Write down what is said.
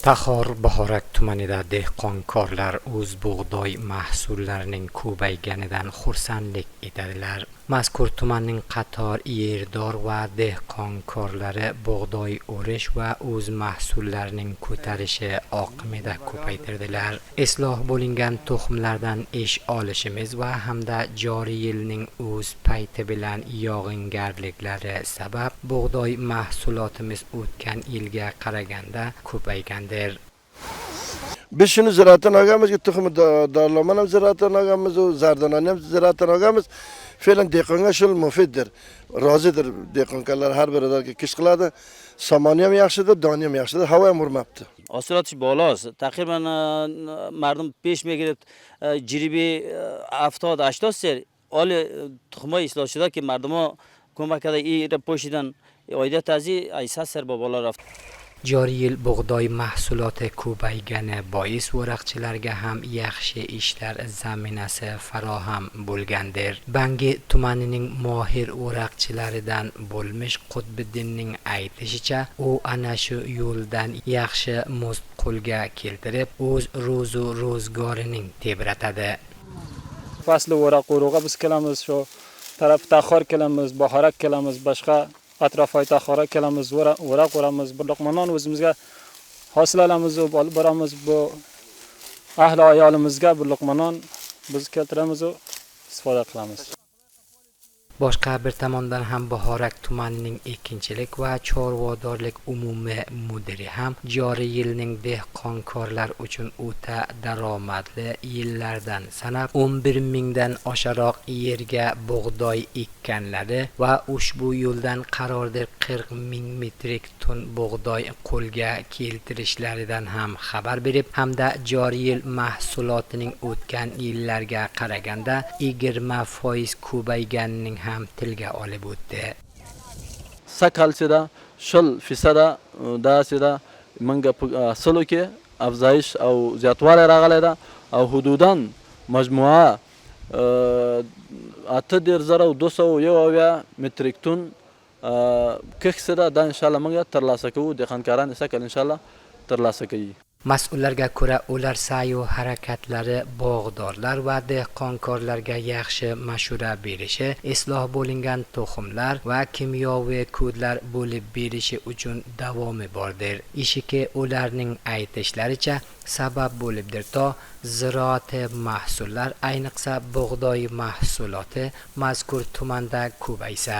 Taxor Bahorak tumanida dehqonkorlar o'z bug'doy mahsullarining ko'payganidan xursandlik etadilar. Mazkur tumanning qator yerdor va dehqonkorlari bug'doy o'rish va o'z mahsullarining ko'tarishi oqimida ko'paytirdilar. Isloh bo'lingan tuxumlardan ish olishimiz va hamda joriy yilning o'z payti bilan yog'ingarliklari sabab bug'doy mahsulotimiz o'tgan yilga qaraganda ko'paygandir. Biz shuni ziroatdan olganmiz, tuxumi dorilaman ham ziroatdan olganmiz, u zardonani ham ziroatdan olganmiz. Fe'lan dehqonga shu mufiddir. Rozidir dehqonlar har biri kisht qiladi. Somoni ham yaxshidir, doni ham yaxshidir, havo ham urmabdi. حاصلاتش بالاست. تقریبا مردم پیش میگرفت جریبی 70 80 سر آل تخمای اصلاح شده که مردم ها کمک کرده ای را پوشیدن آیده تازی 800 سر با بالا رفت. Joriy yil bug'doy mahsuloti ko'paygani bois o'roqchilarga ham yaxshi ishlar zaminasi faroham bo'lgandir. Bangi tumanining mohir o'roqchilaridan bo'lmish Qutbiddinning aytishicha, u ana shu yo'ldan yaxshi muzd qo'lga keltirib, o'z ro'zu ro'zgorining tebratadi. Fasli o'roq o'rug'a biz kelamiz, shu taraf Taxor kelamiz, Bahorak kelamiz, boshqa atrofay Taxora kelamiz, o'roq o'ramiz, bir luqma non o'zimizga hosil olamiz, olib boramiz, bu ahli ayolimizga bir luqma non biz keltiramiz va istifoda qilamiz. Boshqa bir tomondan ham Bahorak tumanining ekinchilik va chorvadorlik umumiy mudiri ham joriy yilning dehqonkorlar uchun o'ta daromadli yillardan sanab 11 mingdan osharoq yerga bug'doy ekkanlari va ushbu yo'ldan qarordir 40 ming metrik ton bug'doy qo'lga keltirishlaridan ham xabar berib, hamda joriy yil mahsulotining o'tgan yillarga qaraganda 20% ko'payganining ham tilga olib o'tdi. سږ چې ده 20% دا چې ده موږ په سلو کې افزایش او زیاتوالی راغلی ده او حدوداً مجموعه 38,271 متریک تون کښت ده. دا انشاءالله موږ ترلاسه کوو. دهقانکاران یې سږ کال انشاءالله ترلاسه کوي. Mas'ullarga ko'ra, ular sa'yu harakatlari bog'dorlar va dehqonkorlarga yaxshi mashura berishi, isloh bo'lingan tuxumlar va kimyoviy kodlar bo'lib berishi uchun davomi bordir. Ishiki ularning aytishlaricha sabab bo'libdir to ziroati mahsullar, ayniqsa bug'doy mahsuloti mazkur tumanda ko'paysa.